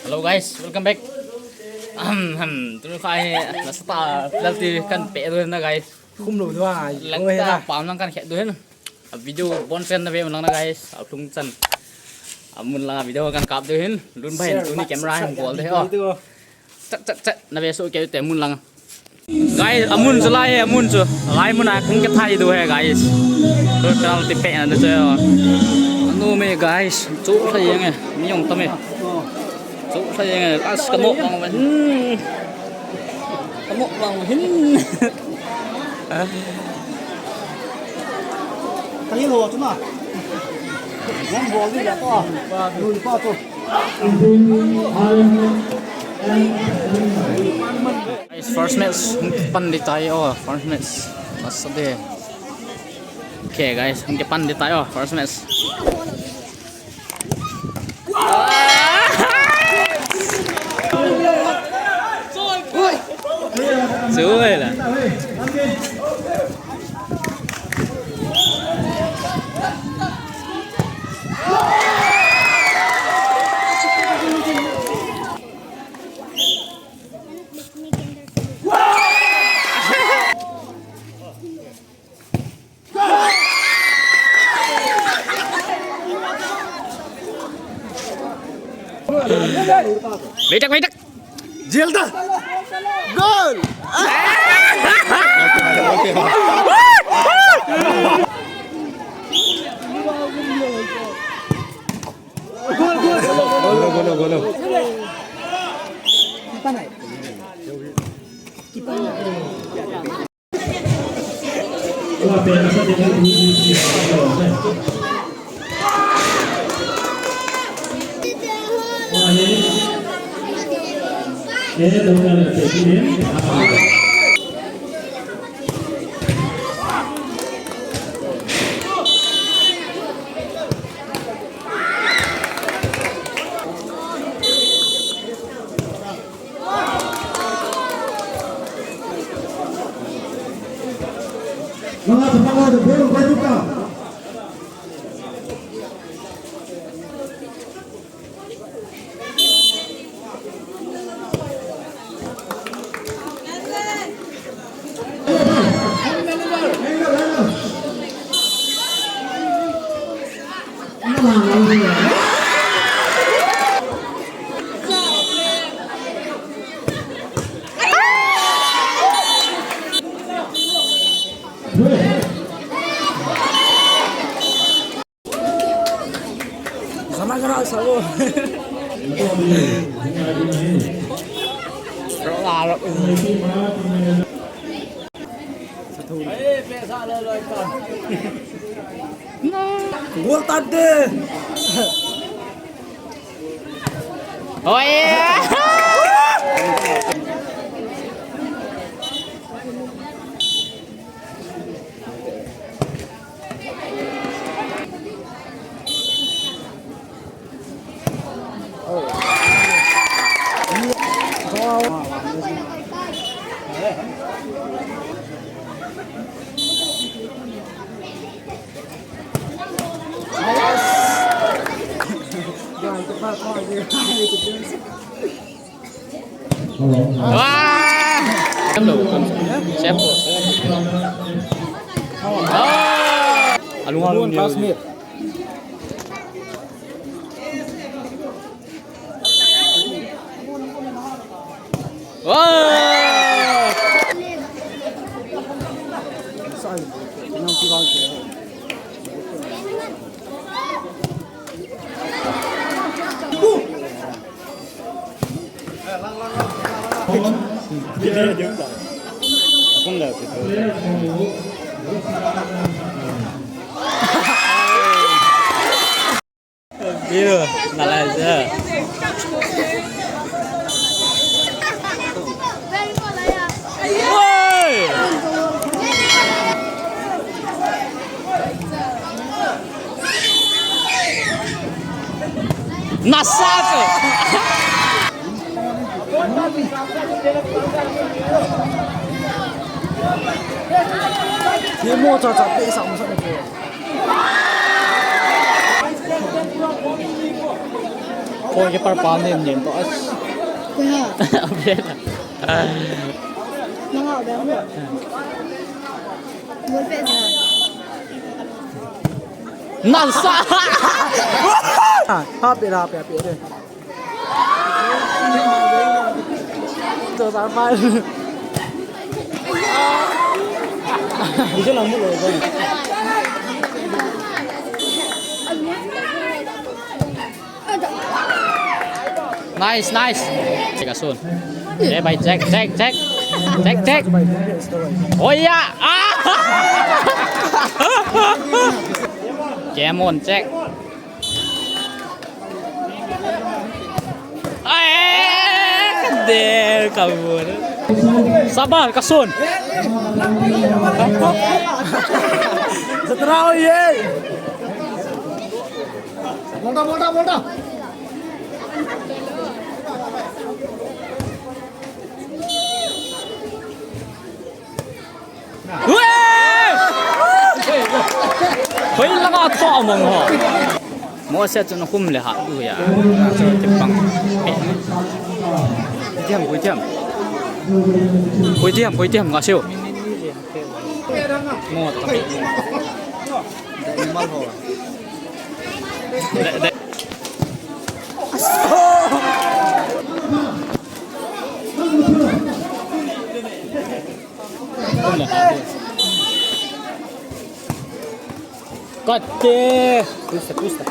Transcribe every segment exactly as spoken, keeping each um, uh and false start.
Hello guys, welcome back. Ahem, ahem. Tuni kha hi nasatah a penalty kan pe diu hin na guys. Khum lou diu a, Langta pam lang kan khe diu hin. A video bon chen na ve mun lang na guys. A lhung chan. A mun lang a video kan kap diu hin. Lun bai hin tuni camera hin bol diu. Chat chat chat na ve so ke te mun lang. Guys, amun chu lai he, amun chu. Lai mun a kung ke thai diu he, guys. Total ti pe na chu. Anu me, guys. Chu thai yang e. Mi yong tam e. Chu thai yang e. As ka mo bang wen. Ka mo bang hin. Thai lo chu na. Yang bol di ya to. Lui pa to. Guys, first match, pan di tayo, oh, first match. Basta de. Okay, guys, hung ke pan di tayo, first match. Suway la. Baitak, baitak. Jel da. Goal. Goal, goal, goal. Goal, goal, goal. Kipa nai. Kipa nai. Sana kena sabo. Rok larok. Gol tadi. Oh iya. Wah. Siapa? Ah. Alung-alung dia. Wah. Biru, nalai je. Woi! Nasat! Ye mo cha cha pe sa mo sa mo. Oi, keeper pa nen nen to as. Koi ha? Abel. Nanga abel. Gol pe sa. Nasa. Happy, happy, happy. Ito sa pa. Bisa lang mo lo. Nice, nice. Check asun. Eh, bhai, check, check, check. Check, check. Oh, yeah. Ah! Come on, check. Ai, kade, kabur. Sabar, kasun. Setrao ye. Bolta, bolta, bolta. Hoi langa to mong ho. Mo se chun khum le ha tu ya. Chu ti pang. Diam, hoi diam. Hoi diam, hoi diam nga siu. Mo ta. Animal ho. De, de. Kate. Pusta, pusta.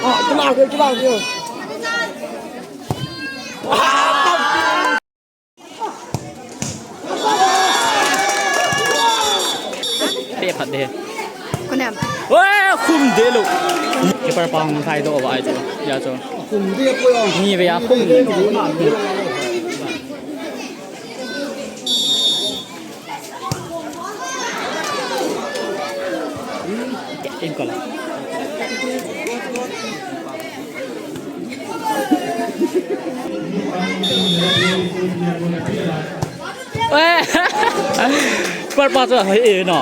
Oh, kena, kena, kena. Pe phat de. Konem. Oi, khum de lo. Keeper pang thai do ba ai chu. Ya chu. Khum de ko yo. Ni ve ya khum. Ke in ko la. Eh, keeper pa chu hoi e no.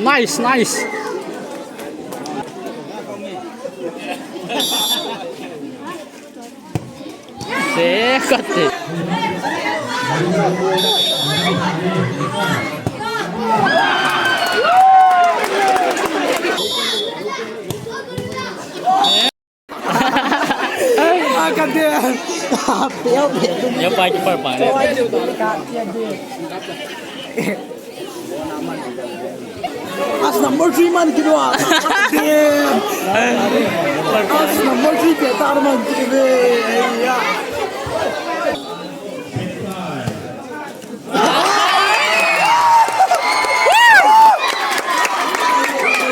Nice, nice. Se kate. Ah, kate. Peo, peo. Ya pai keeper pa ne. As number three man kilo. As number three ke tar man kilo. Ya.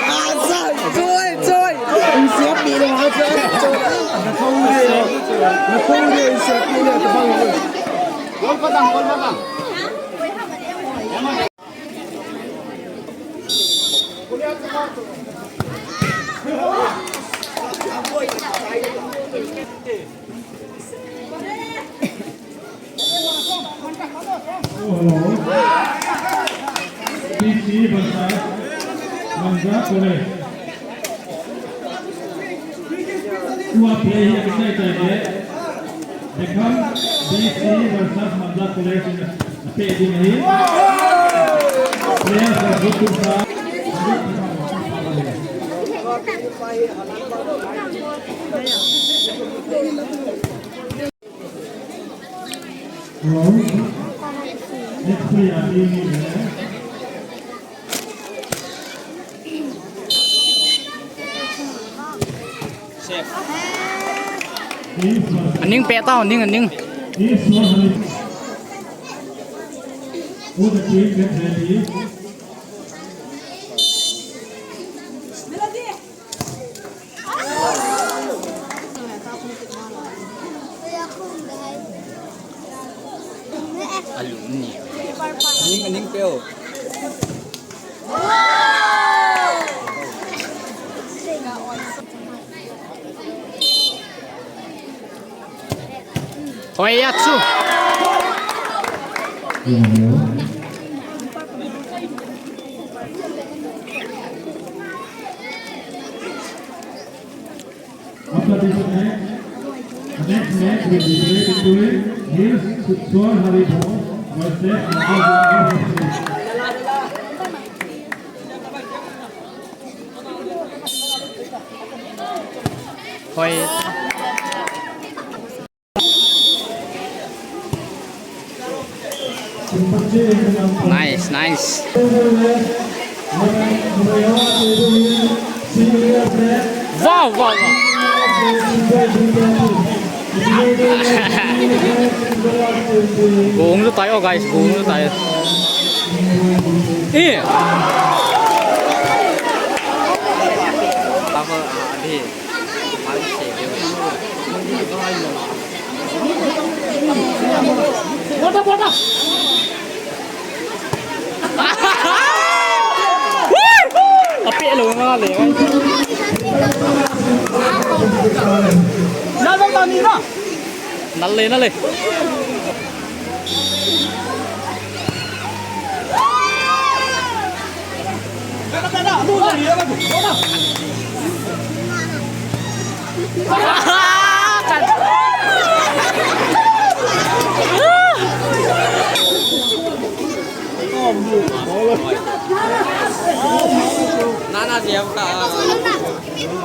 Asa, choi, choi. Insiap ni lo, asa, choi. Nakau de, nakau de, insiap ni lo, tabang. Gol patang, gol patang. B C versus Manja College. Tua play hi kisai tai le. Beckham B C versus Manja College in a pe ding ahi. Players are good to start. Hello. Next player, aning pe tao, aning, aning. All the team get ready. Alumni. Ning, ning peo. Hoi ya chu. After this match, the next match will be played between Nils Sutsor Haribol versus Michael Junior. Hoi. Nice, nice. Wow, wow, wow. Gung lu tayo, guys, gung lu tayo. Eh. Bubble, ah, abhi. Api lo na le. Na le, na le, na le.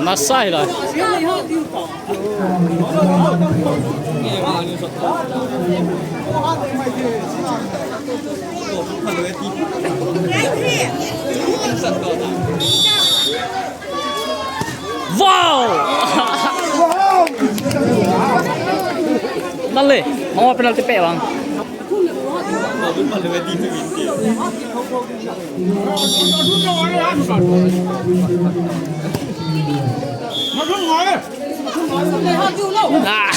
Nasa hila. Wow! Nale, mau penalty pe bang. Ah.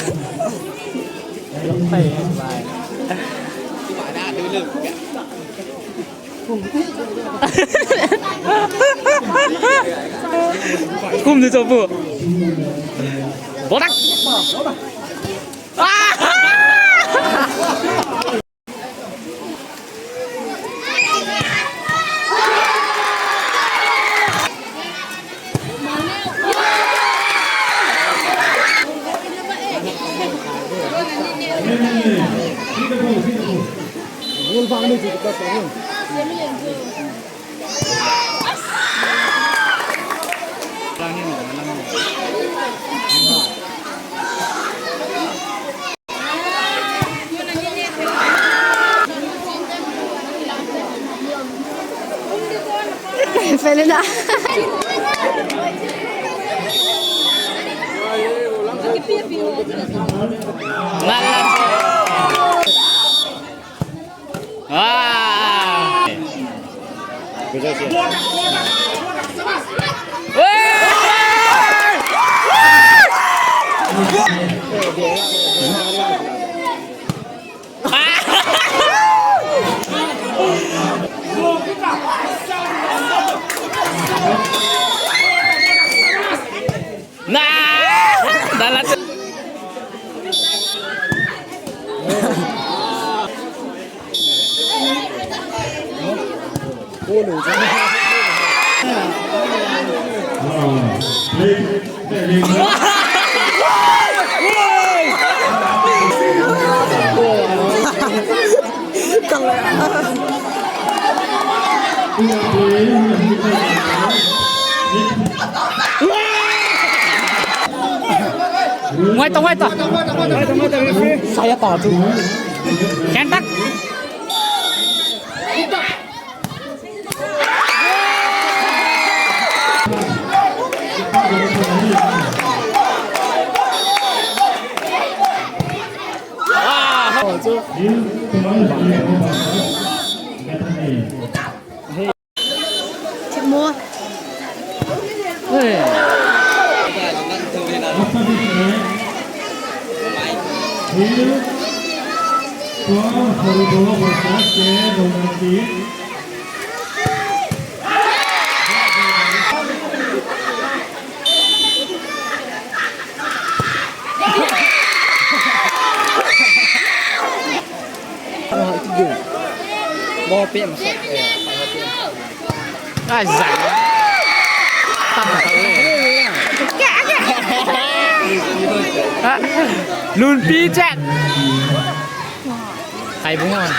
Kum ni chopu. Bodak. Pwede na. Lala. Ah. Nah, dalam. Ngai ta, ngai ta. Saya ta tu. Kentak. Thipmo. Ai, zang. Tam thau le. Ha? Lunpi chat. Ai, bung on.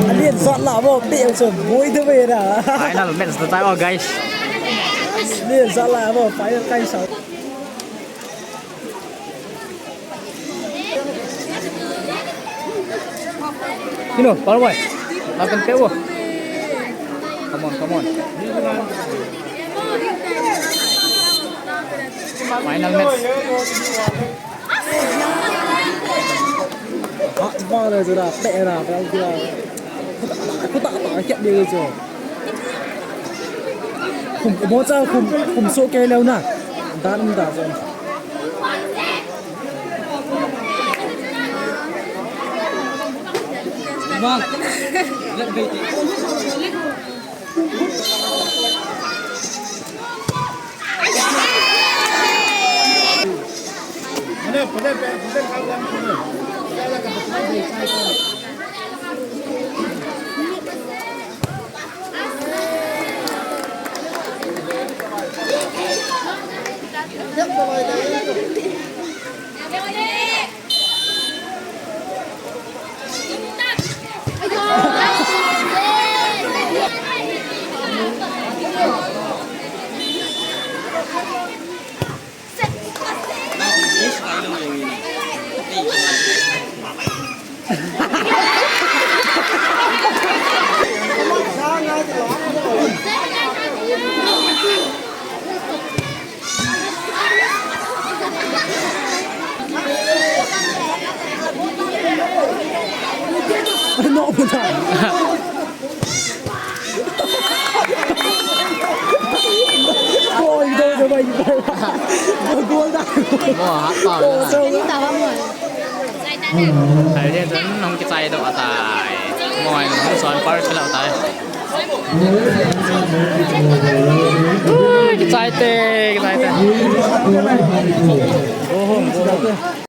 Alen sat la bo, pe so, boi de ve da. Final match ta tai o, guys. Alen sat la bo, final kai sa. Sino, Paul boy. Akan pe wo. Come on, come on. Final match. Ha, ba le zura, pe ra, ba zura. Kuta, kuta, kuta, kiat de zo. Khum, bo cha khum, khum so ke leu na. Dan da zo. Ano ko na? Oi, do, do, bai, bai. Gol da. Mo, ha, pa. Oh, so. Hai, dia tu nong kichai do atai. Mo, nong son par sila atai. Ui, kichai te, kichai te. Go home, go home.